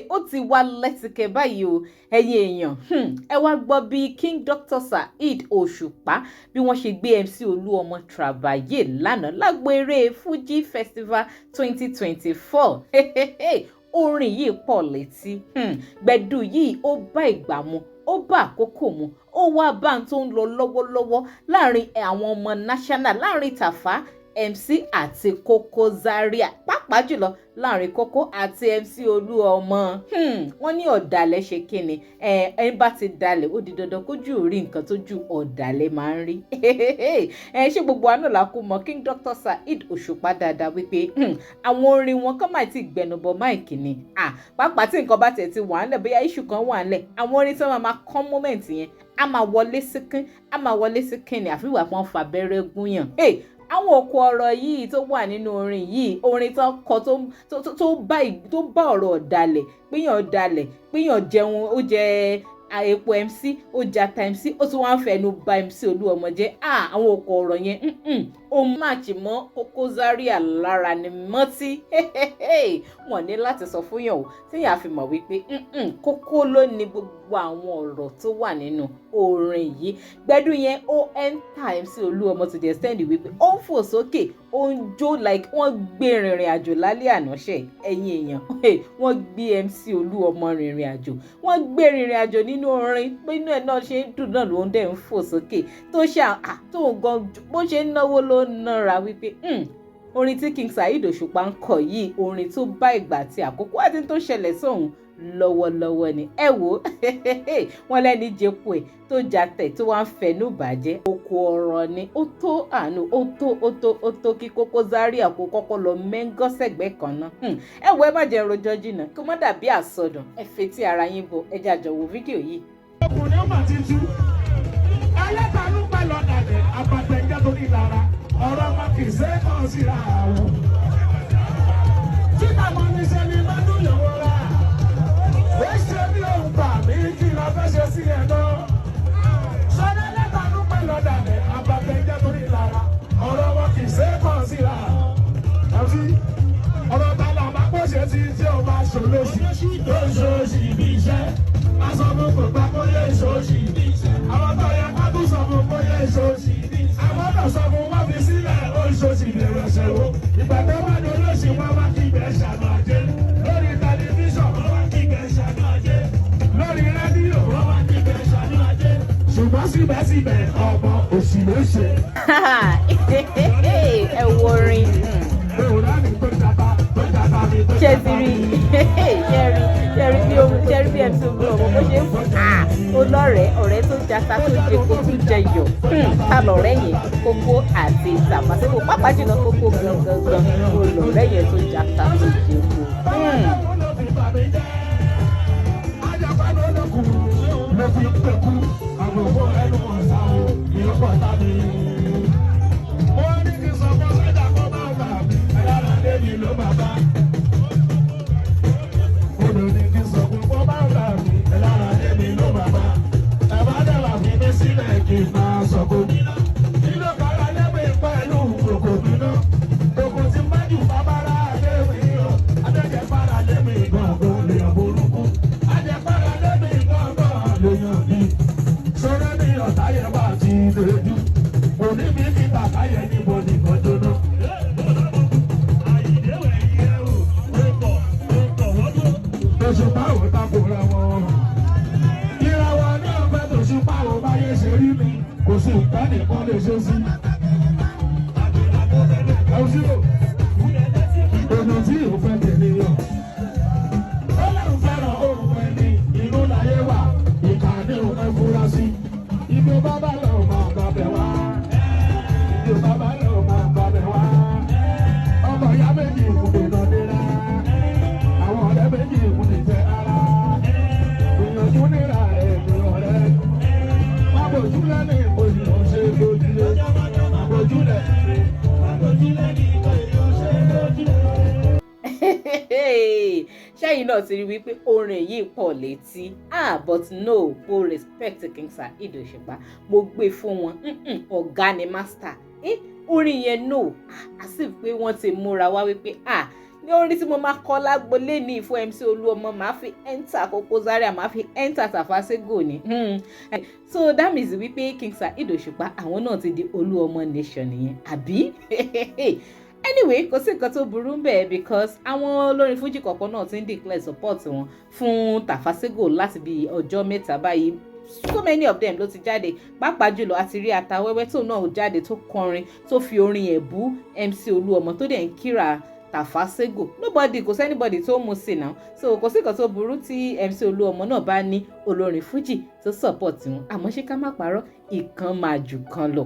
Ó ti wá lẹ́tìkẹ́ báyìí o. Ẹ̀yin èèyàn, ẹ wá gbọ́ bí King Dr. Saheed Òṣùpá bí wọ́n ṣe gbé MC Olúọmọ Travaye lánàá lágbo eré Fuji Festival 2024. Orin yìí pọ̀ létí. Gbẹ̀du yìí, ó bá ìgbà mu, ó bá àkókò mu, ó wá bá ń tó ń lọ lọ́wọ́lọ́wọ́ láàrin àwọn ọmọ national, láàrin Tàfá MC àti Koko Zaria, pàápàá jùlọ láàrin Koko àti MC Olúọmọ. Wọ́n ní ọ̀dàlẹ̀ ṣe kíni, ẹni bá ti dalẹ̀, ó di dandan kójú rí nǹkan tójú ọ̀dàlẹ̀ máa ń rí. Ṣé gbogbo wa náà la kó mọ King Dr. Saheed Òṣùpá dáadáa wípé àwọn orin wọn kàn máa ti gbẹnubọ mic ni, pàápàá tí nǹkan bá tẹ̀ ti wà ńlẹ̀, bóyá issue kan wà ńlẹ̀, àwọn orin tí wọ́n máa kọ́ moment yẹn, á máa wọlé síkín, á máa wọlé síkín ni, àfi ìwà pọ́n fa abẹ́rẹ́ gúnyàn. Àwọn òkú ọ̀rọ̀ yìí tó wà nínú orin yìí, orin tó kọ tó bá ọ̀rọ̀ ọ̀dàlẹ̀, péyàn ọ̀dàlẹ̀, péyàn jẹun, ó jẹ epo MC, ó jata MC, ó tún wá ń fẹnu ba MC Olúọmọ jẹ́. Àwọn òkú ọ̀rọ̀ yẹn, ó match mọ́ Koko Zaria lára ni mọ́tí. Wọ́n ní láti sọ fún yàn o, tíyàn á fi mọ̀ wípé Koko ló ní gbogbo àwọn ọ̀rọ̀ tó wà nínú orin yìí. Gbẹ̀du yẹn, ó enter MC Olúọmọ to the extent wípé ó ń fò sókè, ó ń jó like wọ́n gbé rìnrìn àjò lálẹ́ àná ṣe. Ẹ̀yin èèyàn, wọ́n gbé MC Olúọmọ rìnrìn àjò, wọ́n gbé rìnrìn àjò nínú orin. Pé inú ẹ̀ náà ṣe ń dùn náà ló ń dẹ̀ ń fò sókè tó ṣe tó gan, bó ṣe ń náwó ló ń nára wípé orin tí King Saheed Òṣùpá ń kọ yìí, orin tó bá ìgbà àti àkókò àti tó ṣẹlẹ̀ sóhun lọ́wọ́lọ́wọ́ ni. Ẹ wò ó, wọ́n lẹ́ni jẹ́pọ̀ ẹ̀ tó jatẹ̀ tó wá ń fẹnu bàjẹ́, oko ọ̀rọ̀ ni. Ó tó àánú, ó tó, ó tó, ó tó kí Koko Zaria kó kọ́kọ́ lọ mẹ́ngọ́sẹ̀gbẹ́ kan náà. Ẹ wo, ẹ má jẹ́ rojọ́ jìnnà kó má dàbí àsọdùn. Ẹ fetí ara yín bo, ẹ jẹ́ àjọ wo fídíò yìí. Ọkùnrin ọmọ ti tú ẹlẹ́tàánú pẹ̀lú ọ̀dàlẹ̀ abatẹ̀jẹ́ tó ní lára ọ̀rọ̀ wọn kì í ṣe é kàn síra wọn. Títà mọ́ ní ṣe ni máa dún yòówó rà. Ó ṣe bí òun bà mí, kí la fẹ́ ṣe sí ẹ̀ náà. Sọ́dọ̀ ẹlẹ́tàánú pẹ̀lú ọ̀dàlẹ̀ abatẹ̀jẹ́ tó ní lára ọ̀rọ̀ wọn kì í ṣe é kàn síra wọn. Ọ̀rọ̀ ta là máa pọ̀ṣẹ̀ tí tí ó máa ṣòlóṣì tó ń ṣòṣì bí iṣẹ́. Aṣọ fún kò gbà kó yẹ ṣòṣì bí iṣẹ́. Àwọn tó yẹ ká tún sọ fún kó yẹ ṣòṣì bí iṣẹ́. Àwọn náà sọ fún wọn fi sílẹ̀, ó ń ṣòṣì lè rẹ̀ṣẹ̀ wo. Ìgbà tó bá ní olóṣì, wọn wá kí ibẹ̀ ṣàánú ajé. Lórí tẹlifíṣàn, wọn wá kí ibẹ̀ ṣàánú ajé. Lórí rédíò, wọn wá kí ibẹ̀ ṣàánú ajé. Ṣùgbọ́n síbẹ̀síbẹ̀, ọmọ òṣì ló ṣe. Ẹ wo orin. Ṣé ti rí? Ṣe rí? Ṣe rí bí ohun? Ṣe rí bí MC Olúọmọ bó ṣe ń fò ó lọ́rẹ̀ẹ́, ọ̀rẹ́ tó jata, tó jẹ kó tún jẹ yọ̀? Ta lọ̀rẹ́ yẹn? Koko àti Tàfàṣẹ́kò, pàápàá jùlọ Koko gangan gan ó lọ̀rẹ́ yẹn tó jata, tó jẹ kó. Ló fi ń pẹ̀kú àbùkù ẹnu ọ̀sán o, ìyókò tàbí. Wọ́n ní kí n sọ fún sọ́jà kó má bà mí, ẹ̀yára débi ló máa bá. Odò ní kí n sọ fún kó má bà mí, ẹ̀yára débi ló máa bá. Ẹ̀bá dẹ̀wà fi mí sílẹ̀ kí n máa sọ̀kò níná. Nílò kára lẹ́mí pẹ̀lú òkò gbiná. Òkò tí májú bàbára lémi o, adẹ́jẹ̀pára lémi gbọ̀ngàn lèèyàn burúkú. Ajẹ̀pára lémi gbọ̀ngàn lèèyàn bí. Sọ̀rọ̀ ní ọ̀tá yẹn wà ti lójú. Òní mi kí bàbá yẹn níbo nìkan jóná. Òṣùpá ò takora wọn. Ìràwọ̀ ní ọ̀fẹ́ tòṣùpá ò báyé ṣe rí mi. Kò sí nǹkan nìkan lè ṣe sí. Ẹ̀sìn o, ọ̀nà tí ò fẹ́ tẹ̀lé yàn. Ó lóun fẹ́ràn òun ẹni inú láyé wà, ìkà ní òun ẹ fura sí. Ibi bàbá lọ máa gbàbẹ̀ wá. Ibi bàbá lọ máa gbàbẹ̀ wá. Ọmọ ìyá méjì ìkùnlé náà nira. Àwọn ọ̀rẹ́ méjì ìkùnlé jẹ́ ara. Ìyànjú nira ẹ̀mí ọ̀rẹ́. Má bòjúlẹ̀ ní ìpòyì ọ̀ṣẹ́ lójúlé. Má bòjúlẹ̀. Má bòjúlẹ̀ ní ìpòyì ọ̀ṣẹ́ lójúlé. Ṣẹ́yìn náà ti rí wípé orin yìí pọ̀ létí? Ah, but no, mo respect King Saheed Òṣùpá, mo gbé fún wọn. Ọ̀gá ni master. Eh, orin yẹn, no, ah, as if pé wọ́n ti múra wá wípé ah Ní orí tí mo máa kọ́ lágbolé ní ìfún MC Olúọmọ, máa fi enter Koko Zaria, máa fi enter Tafa Sego ni. So that means wípé King Saheed Òṣùpá, àwọn náà ti di Olúọmọ nation nìyẹn, àbí? Anyway, kò sí nǹkan tó burú bẹ́ẹ̀, because àwọn olórin fújì kọ̀ọ̀kan náà ti ń declare support wọn fún Tafa Sego láti bí ọjọ́ 3 báyìí. So many of them ló ti jáde, pàápàá jùlọ àti rí Atawẹ́wẹ́ tó náà jáde, tó kọrin, tó fi orin ẹ̀ bú MC Olúọmọ, tó dẹ̀ ń kíra Tafa Sego. Nobody, kò sí anybody tó mú sí náà. So kò sí nǹkan tó burú tí MC Olúọmọ náà bá ní olórin fújì tó support wọn. Àmọ́ ṣé ká má parọ́, ìkan máa jù kan lọ,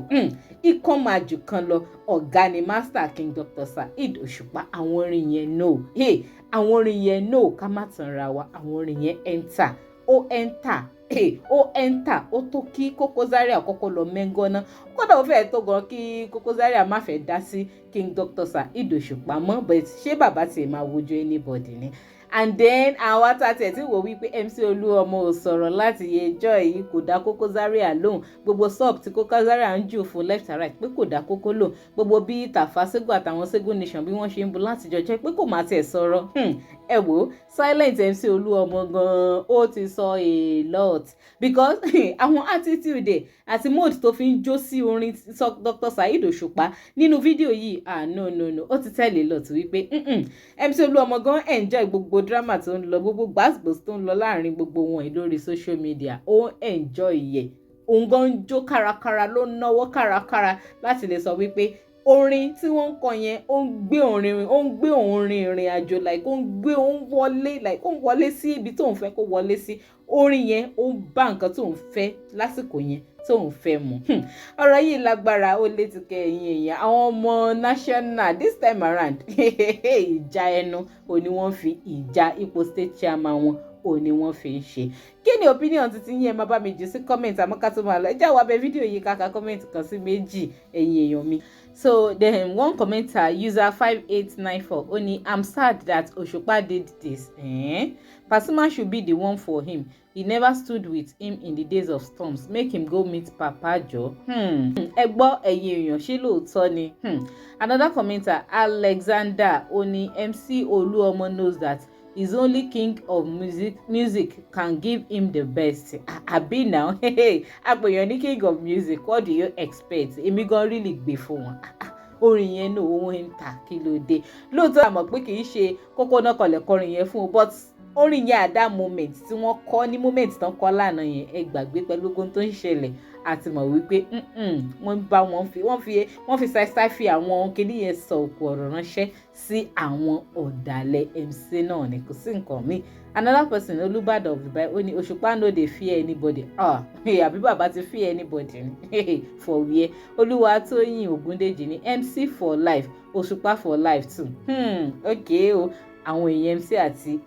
ìkan máa jù kan lọ. Ọ̀gá ni Master King Dr. Saheed Òṣùpá. Àwọn orin yẹn, no, hey, àwọn orin yẹn, no, ká má tanra wa, àwọn orin yẹn enter, ó enter, hey, ó enter. Ó tó kí Koko Zaria kọ́kọ́ lọ mẹ́ngọ́ná. Kódà ó fẹ́ẹ́ tó gan kí Koko Zaria má fẹ́ dá sí King Dr. Saheed Òṣùpá mọ́, but ṣé bàbá tiẹ̀ máa wojú anybody ni? And then àwa tá a tiẹ̀ ti wò wípé MC Olúọmọ ò sọ̀rọ̀ láti ẹjọ́ yìí, kò dá Koko Zaria lóhùn, gbogbo sub tí Koko Zaria ń jù fún left and right, pé kò dá Koko lóhùn, gbogbo bí Tafa Sego àtàwọn Sego Nation bí wọ́n ṣe ń bu láti jọjọ́, pé kò má tiẹ̀ sọ̀rọ̀. Ẹ wò ó, silent MC Olúọmọ gan-an ó ti sọ a lot, because àwọn attitude ẹ̀ àti mode tó fi ń jó sí orin Dr. Saheed Òṣùpá nínú fídíò yìí, ah, no, no, no, ó ti tell a lot wípé MC Olúọmọ gan enjoy gbogbo drama tó ń lọ, gbogbo gbàgbós tó ń lọ láàrin gbogbo wọn yìí lórí social media. Ó enjoy yẹ, òun gan ń jó kárakára, ló ń náwó kárakára láti lè sọ wípé orin tí wọ́n ń kọ yẹn, ó ń gbé orin, ó ń gbé òun rin ìrìn àjò, like ó ń gbé òun wọlé, like ó ń wọlé sí ibi tóun fẹ́ kó wọlé sí. Orin yẹn, ó ń bá nǹkan tóun fẹ́ lásìkò yẹn tóun fẹ́ mu. Ọ̀rọ̀ yìí lágbára, ó létí kẹyìn èèyàn. Àwọn ọmọ national this time around, ìjà ẹnu ò ní wọ́n fi ìjà ipò state chairman wọn ò ní wọ́n fi ń ṣe. Kí ni opinion títí yín? Ẹ máa bá mi jù sí comment. Àmọ́ ká tó máa lọ, ẹ já wa bẹ fídíò yìí kàkà comment kan sí méjì, ẹ̀yin èèyàn mi. So then one commenter, user 5894, ó ní, "I'm sad that Òṣùpá did this. Eh? Pasuma should be the one for him. He never stood with him in the days of storms. Make him go meet Papa Joe." Ẹ gbọ́, ẹ̀yin èèyàn, ṣé lóòótọ́ ni? Another commenter, Alexander, ó ní, "MC Oluomo knows that his only king of music can give him the best." Àbí now, àpèyàn ní king of music, what do you expect? Èmi gan really gbé fún wọn. Orin yẹn náà, òun ń ta, kí ló dé? Lóòótọ́, àmọ̀ pé kì í ṣe kókó náà kọlẹ̀ kọrin yẹn fún un, but orin yẹn at that moment tí wọ́n kọ́, ní moment tán kọ́ lánàá yẹn, ẹ gbàgbé pẹ̀lú ogun tó ń ṣẹlẹ̀, àti mọ̀ wípé wọ́n bá wọn fi wọ́n fi ṣáṣá fi àwọn kinní yẹn sọ òkú ọ̀rọ̀ ránṣẹ́ sí àwọn ọ̀dàlẹ̀ MC náà ni, kò sí nǹkan míì. Another person, Olúbàdàn of Dubai, ó ní, "Òṣùpá no dey fear anybody." Ah, àbí bàbá ti fear anybody ni for where? Olúwatóyìn Ògúndèjì ní, "MC for life, Òṣùpá for life too." Okay o, àwọn èèyàn MC àti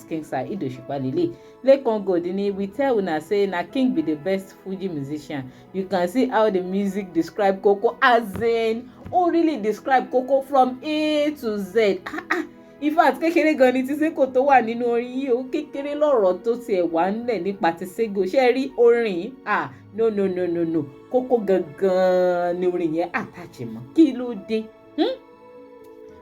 King Saheed Òṣùpá lélẹ̀. Lekan Gold ní, "We tell una say na king be the best Fuji musician. You can see how the music describe Koko." As in, ó really describe Koko from A to Z. Ah, ah. In fact, kékeré gan ni tí Sego tó wà nínú orin yìí o. Kékeré lọ́rọ̀ tó tiẹ̀ wà ńlẹ̀ nípa ti Sego. Ṣé ẹ rí orin? Ah, no, no, no, no, no, Koko gangan ni orin yẹn attach mọ́. Kí ló dé?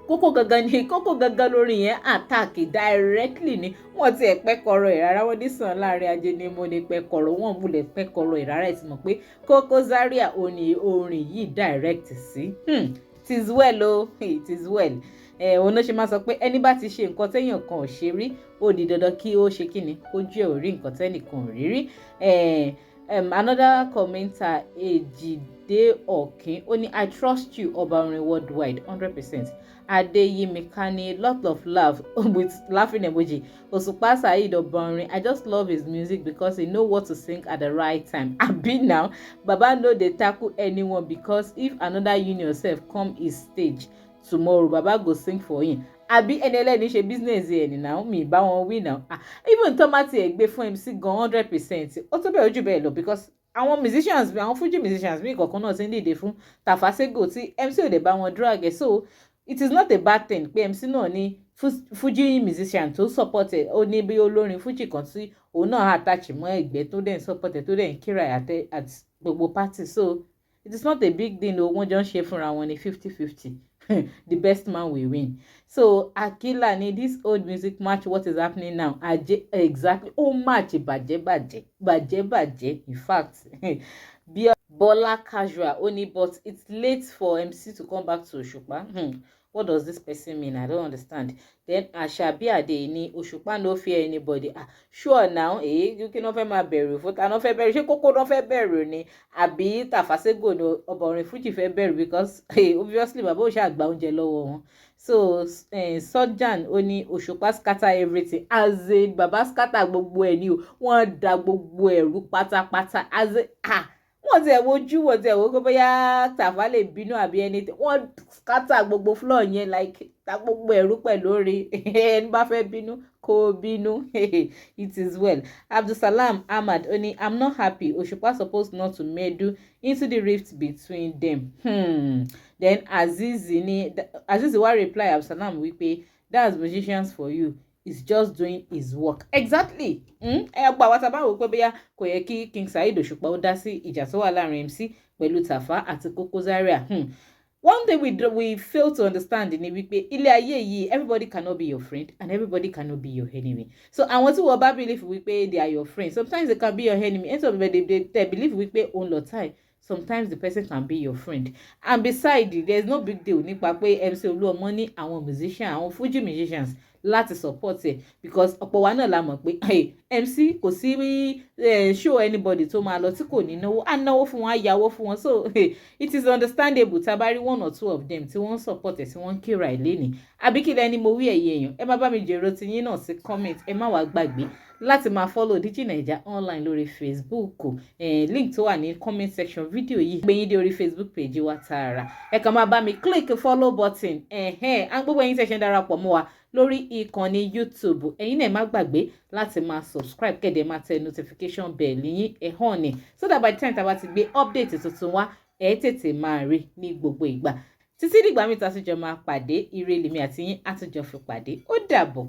Kókó gangan ni, kókó gangan lórí yẹn attack directly ni. Wọ́n ti ẹ̀ pẹ́ kọ̀rọ̀ ẹ̀ rárá. Wọ́n ní sàn láàrin ajé ni mo ní pẹ́ kọ̀rọ̀, wọ́n múlẹ̀ pẹ́ kọ̀rọ̀ ẹ̀ rárá. Ẹ̀ ti mọ̀ pé Koko Zaria ò ní orin yìí direct sí. It is well o, it is well. Ẹ òun náà ṣe máa sọ pé ẹni bá ti ṣe nǹkan téèyàn kan ò ṣe rí, ó di dandan kí ó ṣe kíni, kójú ẹ̀ ò rí nǹkan tẹ́nìkan ò rí rí. Another commenter, Ejide Ọ̀kín, ó ní, "I trust you, Ọba Orin worldwide, 100%." Adeyimika ní, "Lot of laugh with laughing emoji. Òṣùpá Saheed Ọba Orin, I just love his music because he know what to sing at the right time." Abi now, baba no dey tackle anyone, because if another union sef come his stage tomorrow, baba go sing for him. Àbí ẹni ẹlẹ́ni ṣe business ẹ̀ ní náà, mi bá wọn wí náà. Ah, even tó má tiẹ̀ gbé fún MC gan, 100%, ó tó bẹ́ẹ̀, ojú bẹ́ẹ̀ lọ, because àwọn musicians, àwọn Fuji musicians mi kọ̀ọ̀kan náà ti ń dìde fún Tafa Sego tí MC ò dé bá wọn drag ẹ̀. So it is not a bad thing pé MC náà ní Fuji musician tó support ẹ̀. Ó ní bí olórin Fuji kan tí òun náà attach mọ́ ẹgbẹ́, tó dẹ̀ ń support ẹ̀, tó dẹ̀ ń kíra at gbogbo party. So it is not a big thing o. Wọ́n jọ ń ṣe fúnra wọn ní 50-50. The best man will win. So Akila ni this old music match what is happening now. Aje, exactly, ó match bàjẹ́ bàjẹ́ bàjẹ́ bàjẹ́. In fact, bí Bola Casual ó ní, "But it's late for MC to come back to Òṣùpá." What does this person mean? I don't understand. Then Àṣàbí Àdè ní, "Òṣùpá no fear anybody." Ah, sure now. Èyí kí ló fẹ́ máa bẹ̀rù fún? Ta ló fẹ́ bẹ̀rù? Ṣé Kókó ló fẹ́ bẹ̀rù ni, àbí Tàfàṣégò ni ọba orin Fújì fẹ́ bẹ̀rù? Because, hey, obviously bàbá ò ṣáà gba oúnjẹ lọ́wọ́ wọn. So Sọ́jàn ó ní, "Òṣùpá scatter everything." As in, bàbá scatter gbogbo ẹ̀ ni o. Wọ́n da gbogbo ẹ̀rú pátápátá. As in, ah, wọ́n ti ẹ̀ wojú, wọ́n ti ẹ̀ wo pé bóyá Tàfà lè bínú àbí anything. Wọ́n scatter gbogbo floor yẹn, like ta gbogbo ẹ̀rú pẹ̀lú orí. Ẹni bá fẹ́ bínú kó bínú. It is well. Abdulsalam Ahmad ó ní, "I'm not happy. Òṣùpá supposed not to meddle into the rift between them." Then Azizi ní, Azizi wá reply Abdulsalam wípé, "That's musicians for you, is just doing his work." Exactly. Ẹ gba àwọn tábà wò pé bóyá kò yẹ kí King Saheed Òṣùpá ó dá sí ìjà tó wà láàrin MC pẹ̀lú Tàfá àti Koko Zaria. One thing we fail to understand ni wípé ilé ayé yìí, everybody cannot be your friend and everybody cannot be your enemy. So àwọn tí wọ́n bá believe wípé they are your friend, sometimes they can be your enemy. And some they believe wípé òun lọ̀tá ẹ̀, sometimes the person can be your friend. And besides, there is no big deal nípa pé MC Olúọmọ ní àwọn musician, àwọn Fuji musicians láti support ẹ̀, because ọ̀pọ̀ wa náà la mọ̀ pé, hey, MC kò sí show anybody tó máa lọ tí kò ní náwó. Á náwó fún wọn, á yáwó fún wọn. So it is understandable tá a bá rí one or two of them tí wọ́n ń support ẹ̀, tí wọ́n ń kíra ẹ̀ lénìí. Àbí kí lẹni mo wí? Ẹ̀yin èèyàn, ẹ má bá mi jèrò tiyín náà sí comment. Ẹ má wàá gbàgbé láti máa follow Digi Naija Online lórí Facebook. Link tó wà ní comment section fídíò yìí gbé yín dé orí Facebook page wa tààrà. Ẹ kàn máa bá mi click follow button ẹ̀hẹ́n. À ń gbogbo ẹ̀yin tẹ̀sán darapọ̀ mọ́ wa lórí ìkànnì YouTube, ẹ̀yin náà má gbàgbé láti máa subscribe, kẹ́dẹ̀ máa tẹ notification bell yín ẹ̀ hàn ní, so that by the time tá a bá ti gbé update tuntun wá, ẹ̀ tètè máa rí ní gbogbo ìgbà. Títí dìgbà mi ta tún jọ máa pàdé, ire lèmi àti yín á tún jọ fi pàdé. Ó dàbọ̀.